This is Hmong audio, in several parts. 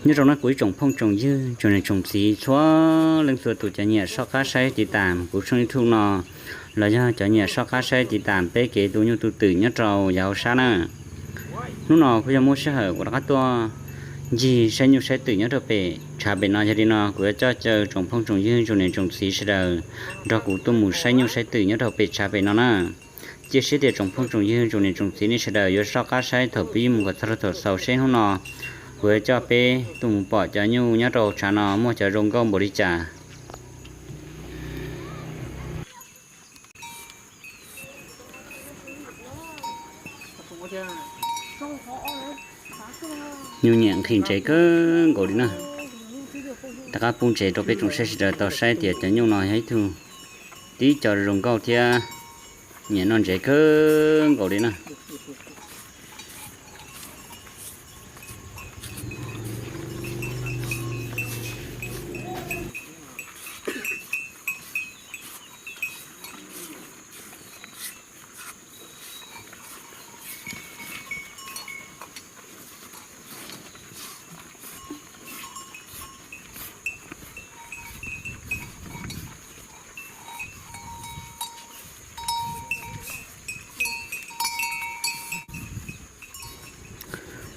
Nyob zoo na kuv ib tsoom phooj tsoom ywg tsoom niam tsoom txiv txhua leej txhua tus cov nyiam soj qab saib tiv tam kuv tshooj YouTube no, los yog cov nyiam soj qab saib tiv tam peb kev tu nyuj tu twm nyob rau yav hauv sab na. Hnub no kuj yog muaj sij hawm kuv rov qab tuaj ncig saib nyuj saib twm nyob rau pem tshav pem no, yog li no kuv yuav coj caw tsoom phooj tsoom ywg tsoom niam tsoom txiv sawv daws nrog kuv tuaj mus saib nyuj saib twm nyob rau pem tshav pem no na. Cia siab tias tsoom phooj tsoom ywg tsoom niam tsoom txiv nej sawv daws yuav soj qab saib thaum pib mus kom txog rau thaum xaus seb hnub no kuv yuav coj peb tuaj mus pom cov nyuj nyob rau tshav no muaj cov zoo nkauj npaum li cas. Nyuj nyiam nqhis ntsev kawg nkaus li na. Rov qab pub ntsev rau peb tsoom saib sawv daws tau saib tias cov nyuj no yog ib tug tib co zoo nkauj thiab nyiam noj ntsev kawg nkaus li na.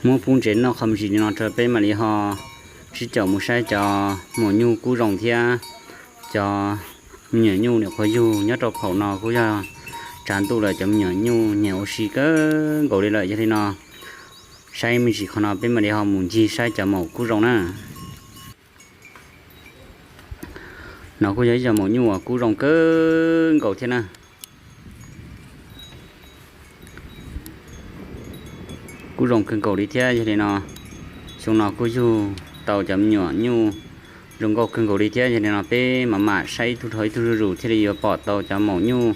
Muab pub ntsev noj qhov me ntsis li no rau peb mam li ho sib caum mus saib cov maum nyuj kub zoo thiab cov me nyuam nyuj nyuam qhuav yug nyob rau phaum no kuj yog tsav ntuj lawm, cov me nyuam nyuj nyiam ua si kawg nkaus li lawm. Yog li no saib me ntsis qhov no peb mam li ho mus ncig saib cov maum kub zoo na. No kuj yog ib cov maum nyuj uas kub zoo kawg nkaus thiab na. Kub zoo kawg nkaus li thiab, yog li no xyoo no kuj yug tau cov me nyuam nyuj zoo nkauj kawg nkaus li thiab. Yog li no peb mam mam saib ib tug dhau ib tug zuj zus thiaj li yuav pom tau cov maum nyuj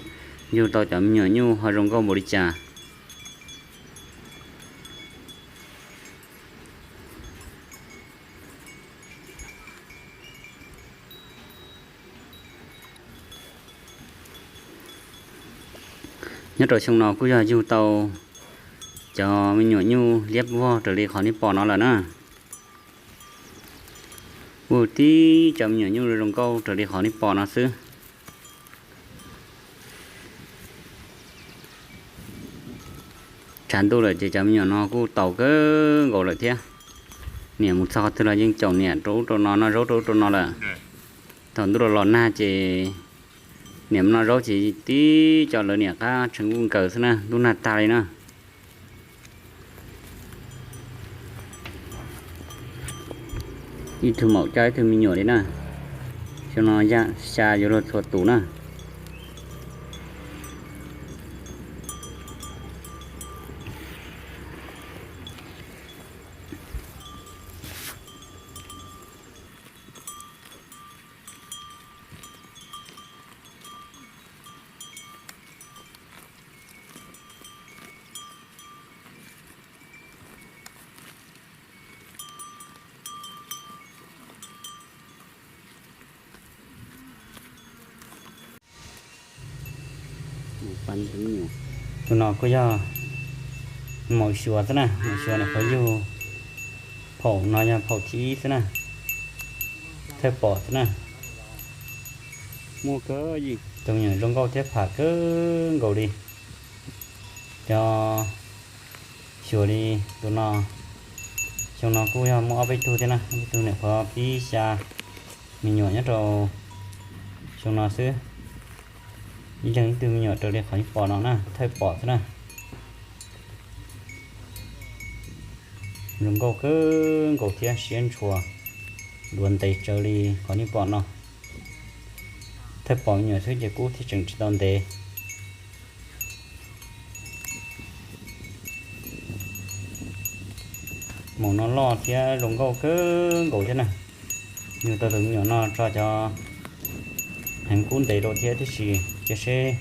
yug tau cov me nyuam nyuj ho zoo nkauj npaum li cas. Nyob rau xyoo no kuj yog yug tau cov me nyuam nyuj liab vog raws li qhov nej pom no lawm na. Kuj tib cov me nyuam nyuj zoo nkauj raws li qhov nej pom no xwb. Tshav ntuj lawm ces cov me nyuam no kuj taus kawg nkaus lawm thiab. Niam mus txog qhov twg los yeej caum niam rau ub rau no noj zaub rau ub rau no lawm. Thaum ntuj los los nag ces niam mus noj zaub ces tib co lawv niam qab tshee kuj nkaws xwb na, ntuj nag tag li na. Ib tug maum coj ib tug me nyuam li na. Xyoo no yaj xya yuav luag txhua tus na. Tus no kuj yog maum xyuas xwb na, maum xyuas no qhov yug phaum no yog phaum thib ib xwb na, thawj pom xwb na. Muaj kawg, tus me nyuam zoo nkauj thiab pham kawg nkaus li. Cov xyuas li tus no, xyoo no kuj yog muaj ob peb tug thiab na, ob peb tug niam qhuav pib xya me nyuam nyob rau xyoo no xwb. Ib leeg ib tug me nyuam raws li qhov nej pom no na, thawj pom xwb na. Zoo nkauj kawg nkaus thiab siab ntshua, duav ntev tsawv li qhov nej pom no. Thawj pom me nyuam xwb ces kub thiaj tseem tsis tau ntev. Maum no loj thiab zoo nkauj kawg nkaus thiab na. Yug tau tus me nyuam no tso cov heev kub ntev rau thiab tiam sis cia seb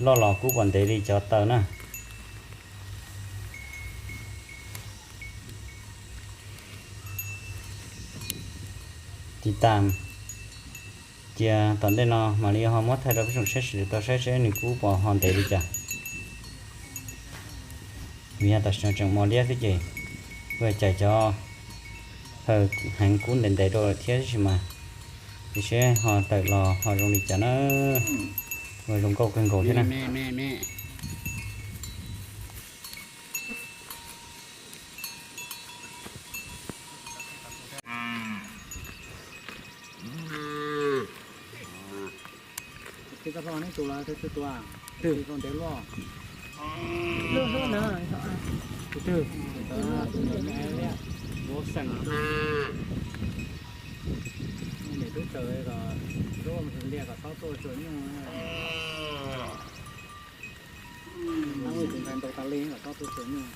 loj los kub puas ntev li cov taw na. Tiv tam cia tom ntej no mam li ho muab thaij rau peb tsoom saib sawv daws tau saib seb nws kub puas ho ntev li cas. Vim yog tam sim no tseem mos liab xwb ces kuj cais cov Khaws heev kub ntev ntev rau lawm thiab tab sis mas, tab sis ho tawm los ho zoo li cas na. Ua zoo nkauj kawg nkaus thiab na. Twb tau hlo nej tus los twb tua, twb hlo ntev luaj. Twb, twb, twb, niam tub tsaws kom lub liaj kom txhob tuaj tsuag nyuj. Tus ntxhais ntaus tas li kom txhob tuaj tsuag nyuj.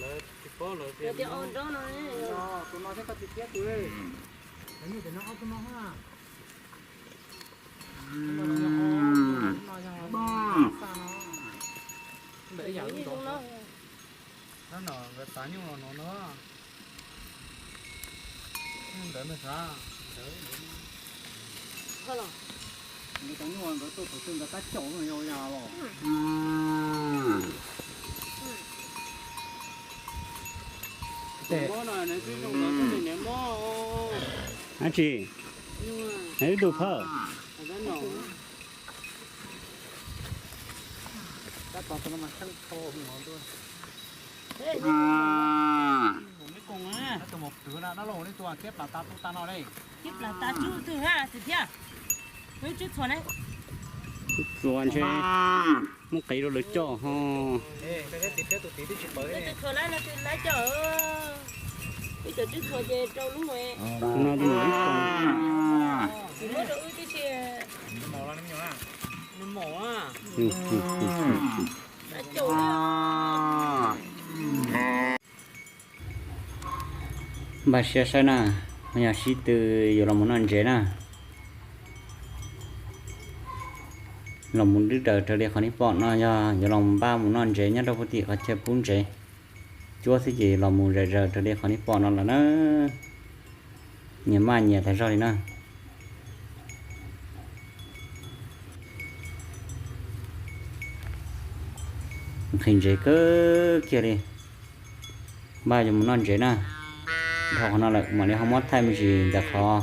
Lawv tsis paub lawv tias ua nraub no, tus no thiab koj tsis piav tus li. Lawv nyuj ces no ob tug no na. Tus no yog xa no. Ntawm ib yam lub ntawd no. Hnub no nkawd tav nyuj los no na. Ntawd na xav. Nkawd tav nyuj nkawd tuaj thaum twg nkawd tab caum no yog yas los. Dab tsi? Ib tug phawj. Tus plas tas tub tas no li. Ib plas tas tub twg ha, tus thiab. Wb tsub txhua ne. Txhua ntshe muab qiv rau lawv coj ho. Wb tus txhua lab no tus lab coj. Wb cov tsub txhua ces rau lub no tus no ib txhua. Tsis muab rau wb tib si. Nws mos. Npaj siab saib na, yog sib tw yuav los mus noj ntsev na. Los mus dwb daws raws li qhov nej pom no yog yuav los npaj mus noj ntsev nyob rau puag tim qhov chaw pub ntsev. Cuab xwb ces los mus zom zaws raws li qhov nej pom no lawm na. Nyias maj nyias tas zog li na. Nqhis ntsev kawg kiag li. Npaj yuav mus noj ntsev na. Dhau qhov no lawm mam li ho muab thaij me ntsis ntawm qhov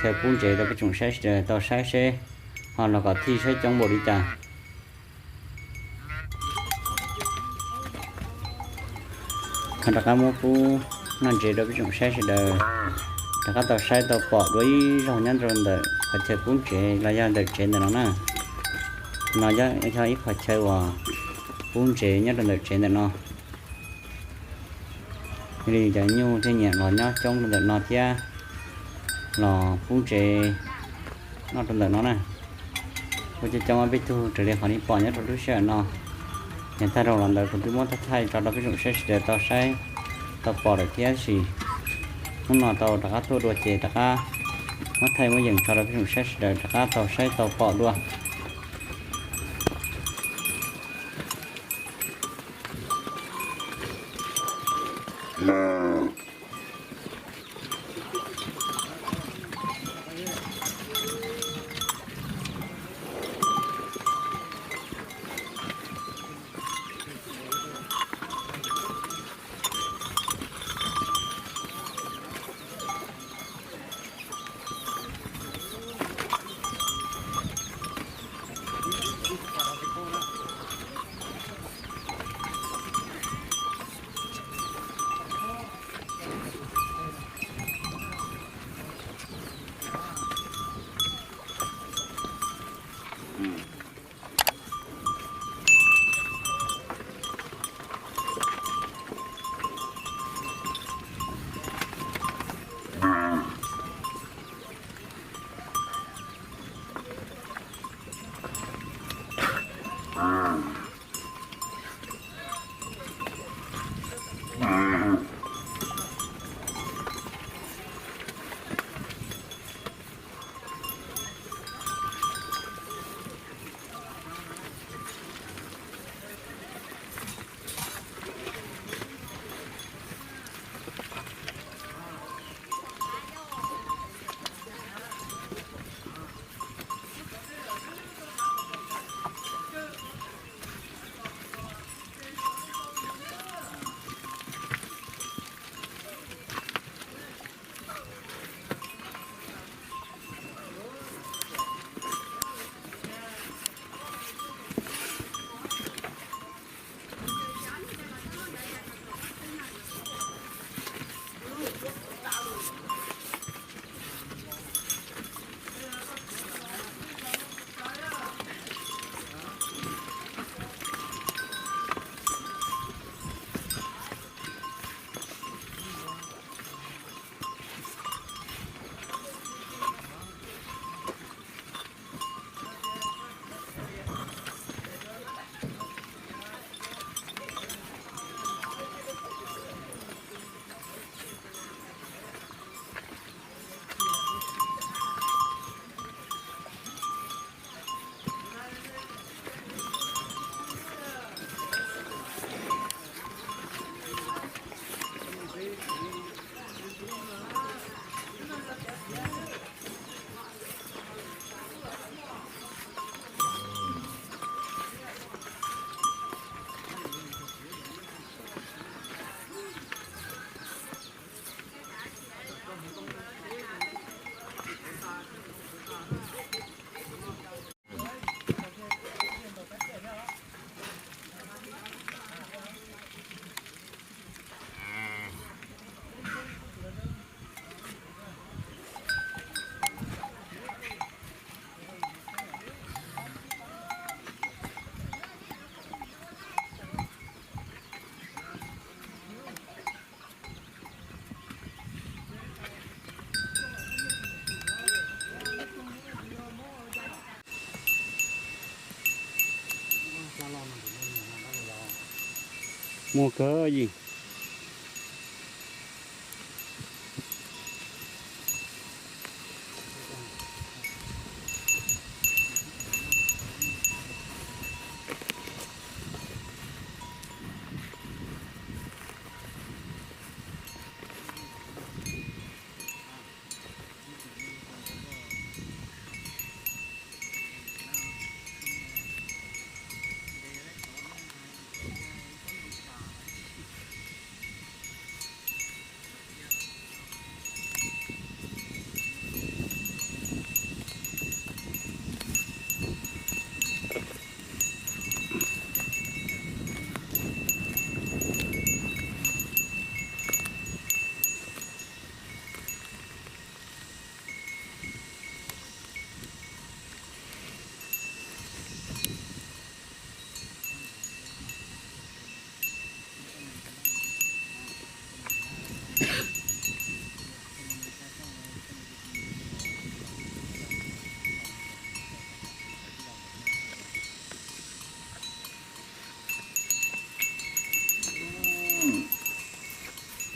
chaw pub ntsev rau peb tsoom saib sawv daws tau saib seb ho los kom thij saib coob npaum li cas. Ho rov qab muab pub noj ntsev rau peb tsoom saib sawv daws rov qab tau saib tau pom dua ib zaug nyob rau ntawm qhov chaw pub ntsev los yog ntawm tsev ntawm no na. No yog ib qhov chaw uas pub ntsev nyob rau ntawm tsev ntawm no. Yog li cov nyuj thiaj nyiam los nyob coob rau ntawm no thiab los pub ntsev noj rau ntawm no na. Kuj coob coob ob peb tug raws li qhov nej pom nyob rau lub sij hawm no. Yog tag rau los ntawd kuv twb muab thaij tso rau peb tsoom saib sawv daws tau saib tau pom lawm thiab, tab sis hnub no tau rov qab tuaj dua ces rov qab muab thaij muab yeem tso rau peb tsoom saib sawv daws rov qab tau saib tau pom dua. Muaj kawg yij.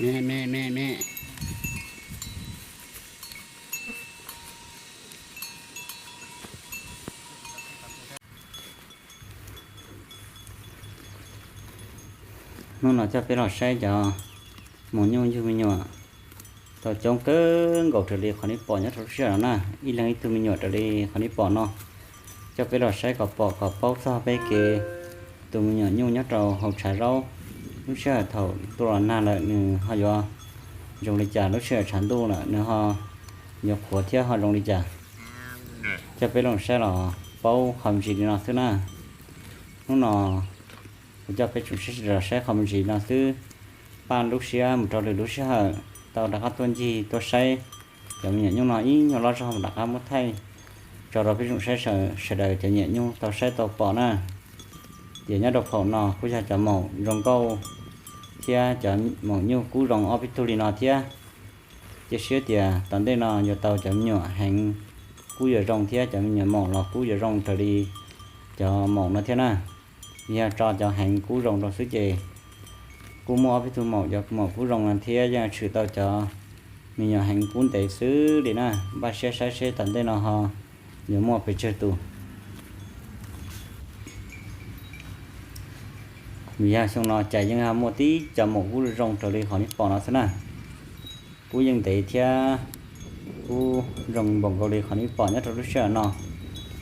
Me me me me. Hnub no coj peb los saib cov maum nyuj yug me nyuam tau coob kawg nkaus raws li qhov nej pom nyob rau lub sij hawm no na, ib leeg ib tug me nyuam raws li qhov nej pom no. Coj peb los saib kom pom kom paub txog peb kev tu me nyuam nyuj nyob rau hauv tshav zaub. Lub sij hawm thaum tuaj los nag lawm nws ho yuav zoo li cas, lub sij hawm tshav ntuj lawm nws ho yuav qhuav thiab ho zoo li cas. Coj peb los saib los paub qhov me ntsis li no xwb na. Hnub no kuv coj peb tsoom saib sawv daws los saib qhov me ntsis no xwb. Paj lub siab mus rau lwm lub sij hawm tau rov qab tuaj ncig tuaj saib cov me nyuam nyuj no ib nyuag loj zog mam rov qab muab thaij tso rau peb tsoom saib sawv daws cov me nyuam nyuj tau saib tau pom na. Tias nyob rau phaum no kuj yog cov maum zoo nkauj thiab cov maum nyuj kub zoo ob peb tug li no thiab. Cia siab tias tom ntej no yuav tau cov me nyuam heev kub yuav zoo thiab cov me nyuam maum los kub yuav zoo raws li cov maum no thiab na. Yog tso cov heev kub zoo rau xwb ces kuj muaj ob peb tug maum, cov maum kub zoo no thiab yeej tshwm tau cov me nyuam heev kub ntev xwb li na. Npaj siab saib seb tom ntej no ho yuav muaj pes tsawg tus. Vim yog xyoo no cas yeej ho muaj tib cov maum kub zoo raws li qhov nej pom no xwb na. Kub yeej ntev thiab kub zoo npaum nkaus li qhov nej pom nyob rau lub sij hawm no.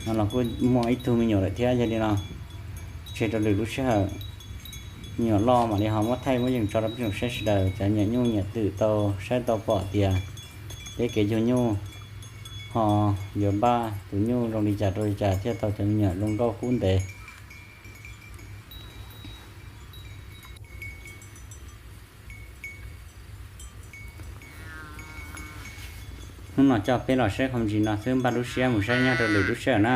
No los kuj muaj ib tug me nyuam lawm thiab, yog li no tseg rau lwm lub sij hawm me nyuam loj mam li ho muab thaij muab yees tso rau peb tsoom saib sawv daws cov me nyuam nyuj me nyuam twm tau saib tau pom tias peb kev yug nyuj ho yuav npaj tus nyuj zoo li cas rau li cas thiaj tau cov me nyuam zoo nkauj kub ntev. Hnub no coj peb los saib qhov me ntsis no xwb, npaj lub siab mus saib nyob rau lwm lub sij hawm na.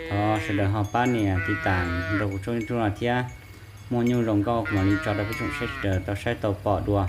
Thov sawv daws ho pab nias tiv tas rau kuv tshooj YouTube no thiab, muaj nyuj zoo nkauj kuv mam li tso rau peb tsoom saib sawv daws tau saib tau pom dua.